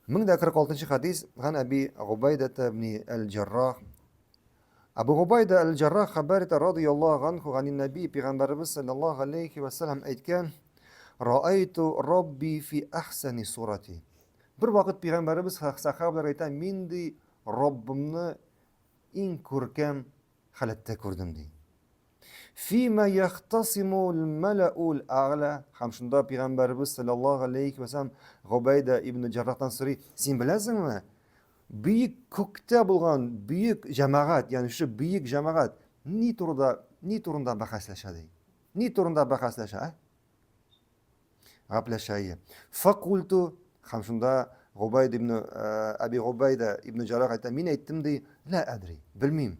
1046 хадис ган Әби Губайда ибн әл-Җаррах. Абу Губайда әл-Җаррах хәбәр итә радияллаһу анху ганин наби пәйгамбәребез саллаллаһу алейхи ва саллям әйткән: Раайту Рабби фи ахсани сурати. Бер вакыт пәйгамбәребез сахабаларга әйтә: Мин ди Раббымны иң күркәм халәттә күрдем ди. Фима яхтасиму мәләул әгълә. Һәм шунда пәйгамбәребез саллаллаһу алейхи ва саллям Губайда ибн Җаррахтан сорый: "Син беләсеңме? Бөек күктә булган бөек җәмәгать, ягъни шушы бөек җәмәгать ни турыда, ни турында бәхәсләшә ди? Ни турында бәхәсләшә, ә? Гапләшә, әйе. Факульту, һәм шунда Губайд ибн Әби Губайда ибн Җаррах әйтә, мин әйттем ди, ла әдри, белмим.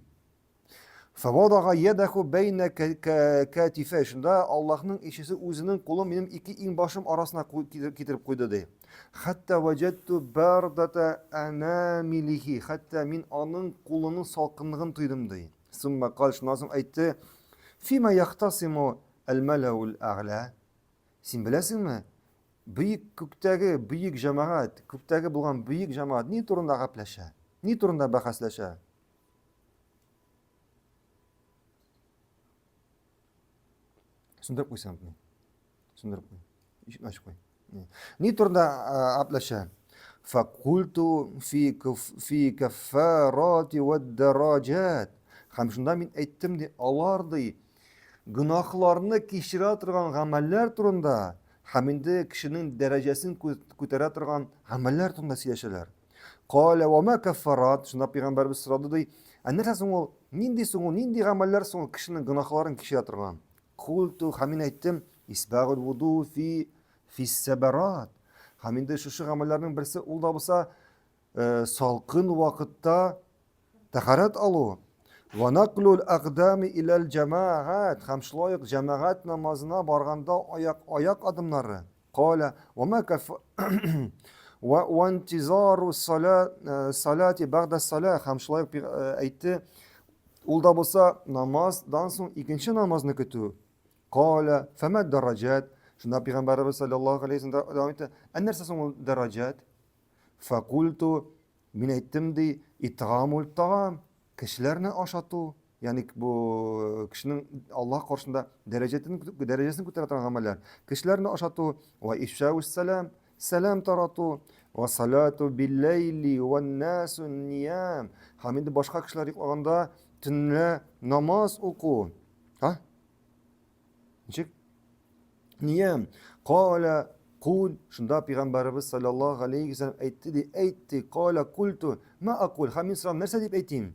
Фавадага ядаху бәйнә катифә. Шунда Аллаһның илчесе үзенең кулын минем ике иңбашым арасына китереп куйды ди. Хәтта ваҗәтту бардата анамилихи. Хәтта мин аның кулының салкынлыгын тойдым ди. Сумма кал, шуннан соң әйтте: Фима яхтасиму әл-мәләул әгълә. Син беләсеңме? Бөек күктәге бөек җәмәгать, күктәге булган бөек җәмәгать ни турында гәпләшә? Ни турында бәхәсләшә? Сүндереп куйсам. Сүндереп куй. Ишекне ачып куй. Ни турында аплаша? Факульту фи фи каффарати вад-дараҗат. Һәм шунда мин әйттем ди, алар ди гөнаһларны кичерә торган гамәлләр турында һәм инде кешенең дәрәҗәсен күтәрә торган гамәлләр турында сөйләшәләр. Каля ва ма каффарат? Шунда пәйгамбәрбез сорады ди, ә нәрсә соң ул? Нинди соң ул? Нинди гамәлләр соң ул кешенең гөнаһларын кичерә торган? Культу, һәм мин әйттем, исбагул вуду фи фиссабарат. Һәм инде шушы гамәлләрнең берсе ул да булса салкын вакытта тәһарәт алу. Ва наклул агдами иләл җәмәгать. Һәм шулай ук җәмәгать намазына барганда аяк аяк адымнары. Каля ва ма каф ва вантизару салати бәгъдә сала. Һәм шулай ук әйтте, ул да булса намаздан соң икенче намазны көтү. Каля фәмә дәраҗат. Шунда пәйгамбәребез саллаллаһу алейһи вәсәлләм дәвам итте. Ә нәрсә соң ул дәраҗат? Факульту, мин әйттем ди, итгамул таам, кешеләрне ашату, ягъни бу кешенең Аллаһ каршында дәрәҗәсен дәрәҗәсен күтәрә торган гамәлләр. Кешеләрне ашату, ва ифшаус сәлам, сәлам тарату, ва салату билләйли ван насу ниям. Һәм инде башка кешеләр йоклаганда төнлә намаз уку. Ха? Ничек? Ниям. Каля кул. Шунда пәйгамбәребез саллаллаһу алейхи вәсәлләм әйтте ди, әйтте. Каля культу. Ма акул. Һәм мин сорам, нәрсә дип әйтим?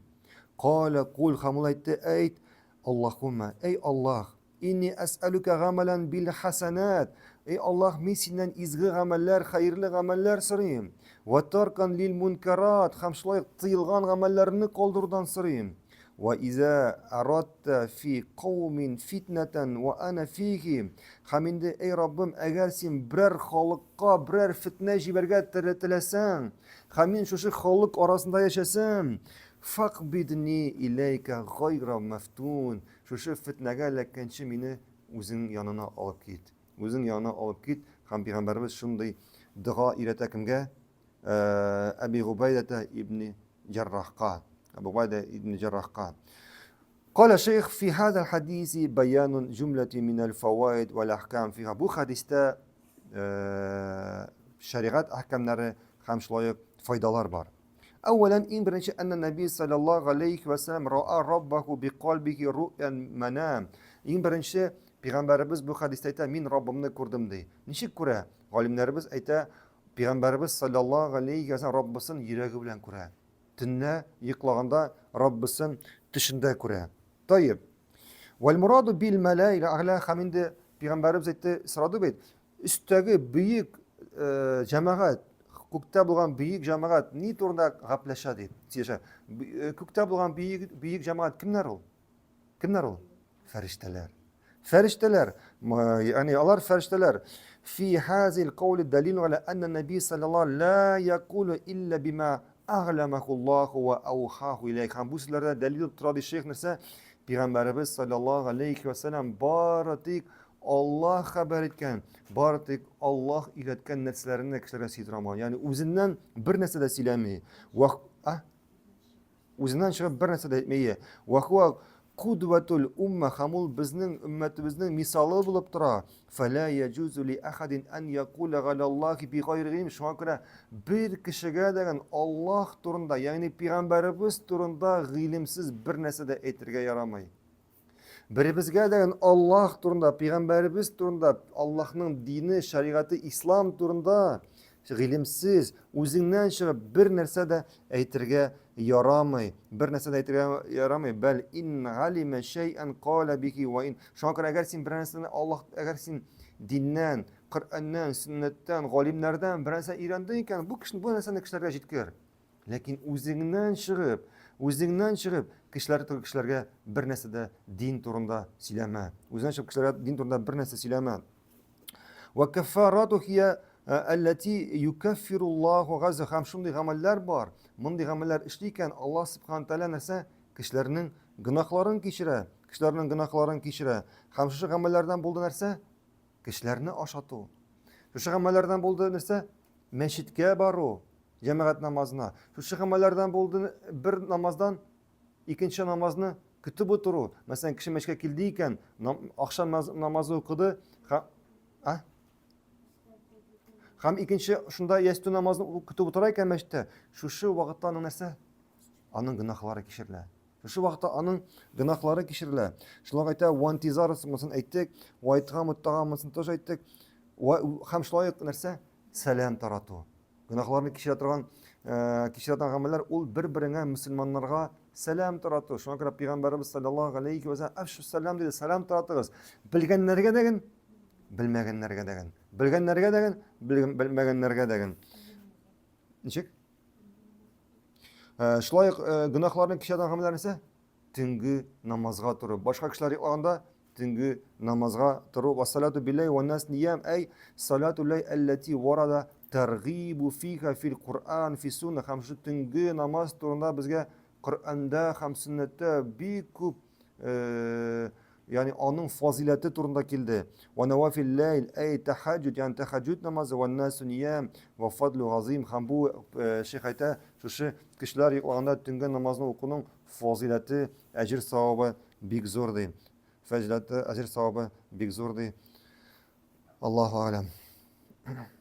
Каля кул. Һәм ул әйтте, әйт. Аллаһумма, эй Аллаһ, инни әсәлүкә гамәлән бил хәсәнәт. Эй Аллаһ, мин синнән изге гамәлләр, хәерле гамәлләр сорыйм. Ва таркан лил мункарат, һәм шулай ук тыелган гамәлләрне калдырудан сорыйм. Ва иза арадта фи каумин фитнәтән ва ана фихи. Һәм инде, эй Раббым, әгәр син берәр халыкка берәр фитнә җибәргә теләсәң, һәм мин шушы халык арасында яшәсәм, факбидни иләйкә гайра мафтун. Шушы фитнәгә эләккәнче мине үзең янына алып кит. Үзең янына алып кит. Һәм пәйгамбәребез шундый дога өйрәтә кемгә? Әби Губайдата ибн Җаррахка. Әбу Губайда ибн Җаррахка. قال الشيخ في هذا الحديث بيان جملة من الفوائد والأحكام فيها. Бу хәдистә шәригать әхкамнары һәм шулай ук файдалар бар. Әүвәлән, иң беренче, әннә Нәби саллаллаһу алейхи ва саллям ра'a раббаху би калбихи ру'ян манам. Иң беренче, пәйгамбәребез бу хәдистә әйтә, мин Раббымны күрдем ди. Ничек күрә? Галимнәребез әйтә, Пәйгамбәребез саллаллаһу алейһи ва саллям Раббысын йөрәге белән күрә. Төнлә йоклаганда Раббысын төшендә күрә. Таиб. Вәл мураду бил мәләил әгълә һәм инде пәйгамбәребез әйтте, сорады бит, өстәге бөек э, җәмәгать, күктә булган бөек җәмәгать ни турында гапләшә дип сөйләшә. Э, күктә булган бөек, бөек җәмәгать кемнәр ул? Кемнәр ул? Фәрештәләр. Фәрештәләр, ягъни алар фәрештәләр. Фи хазил каули далил аля анна наби саллаллаху ла якулу илля бима агламаху Аллаху ва аухаху илейх. Һәм бу сүзләрдә дәлил булып тора ди шейх нәрсә? Пәйгамбәребез саллаллаху алейхи ва саллям бары тик Аллаһ хәбәр иткән, бары тик Аллаһ өйрәткән нәрсәләрне кешеләргә сөйли торган. Ягъни үзеннән бер нәрсә дә сөйләми. А? Үзеннән чыгып бер нәрсә дә әйтми. Ва хуа кудватул умма һәм ул безнең өммәтебезнең мисалы булып тора. Фәлә яҗузу ли ахадин ан якула галаллахи би гайри гыйлм. Шуңа күрә бер кешегә дә Аллаһ турында, ягъни пәйгамбәребез турында гыйлемсез бер нәрсә дә әйтергә ярамый. Беребезгә дә Аллаһ турында, пәйгамбәребез турында, Аллаһның дине, шәригате, ислам турында гыйлемсез, үзеңнән чыгып бер нәрсә дә әйтергә ярамый. Бер нәрсә дә әйтергә ярамый. Бәл ин галима шәйән кала бихи ва ин. Шуңа күрә әгәр син бер нәрсәне Аллаһ, әгәр син диннән, Коръәннән, сөннәттән, галимнәрдән бер нәрсә өйрәндең икән, бу кешене бу нәрсәне кешеләргә җиткер. Ләкин үзеңнән чыгып, үзеңнән чыгып, кешеләр кешеләргә бер нәрсә дә дин турында сөйләмә. Үзеңнән чыгып кешеләргә дин турында бер нәрсә сөйләмә. Ва каффарату хия әлләти юкаффируллаху газа һәм шундый гамәлләр бар. Мондый гамәлләр эшли икән, Аллаһ субхана тәгалә нәрсә? Кешеләрнең гөнаһларын кичерә, кешеләрнең гөнаһларын кичерә. Һәм шушы гамәлләрдән булды нәрсә? Кешеләрне ашату. Шушы гамәлләрдән булды нәрсә? Мәчеткә бару, җәмәгать намазына. Шушы гамәлләрдән булды бер намаздан икенче намазны көтеп утыру. Мәсәлән, кеше мәчеткә килде икән, ахшам намазы укыды, а? Һәм икенче шунда ястү намазын көтеп утыра икән мәчеттә, шушы вакытта аның нәрсә? Аның гөнаһлары кичерелә. Шушы вакытта аның гөнаһлары кичерелә. Шулай әйтә, вантизар монысын әйттек, вайтга муттага монысын тоже әйттек. Һәм шулай ук нәрсә? Сәлам тарату. Гөнаһларны кичерә торган, э, кичерә торган гамәлләр ул бер-береңә мөселманнарга сәлам тарату. Шуңа күрә пәйгамбәребез саллаллаһу алейхи ва саллям әфшу сәлам диде, сәлам таратыгыз. Белгәннәргә дәген, белмәгәннәргә дәген. Белгәннәргә дәген, белмәгәннәргә дәген. Ничек? Э, шулай ук э, гөнаһларны кичә торган гамәлләр нәрсә? Төнге намазга тору. Башка кешеләр йоклаганда Төнге намазга тору. Вассалату билләй ва нас ниям, әй салату ләй әлләти варада таргибу фиха фил Куръан фи сунна. Һәм шушы төнге намаз турында безгә Коръәндә һәм сөннәттә бик күп э, ягъни аның фазиләте турында килде. Ва навафил ләйл, әй тахаҗҗуд, ягъни тахаҗҗуд намазы, ва насу ниям, ва фадлу газим. Һәм бу э, шейх әйтә, шушы кешеләр йоклаганда төнге намазны укуның фазиләте, әҗер савабы бик зур ди. Фәзиләте, әҗер савабы бик зур ди. Аллаһу алям.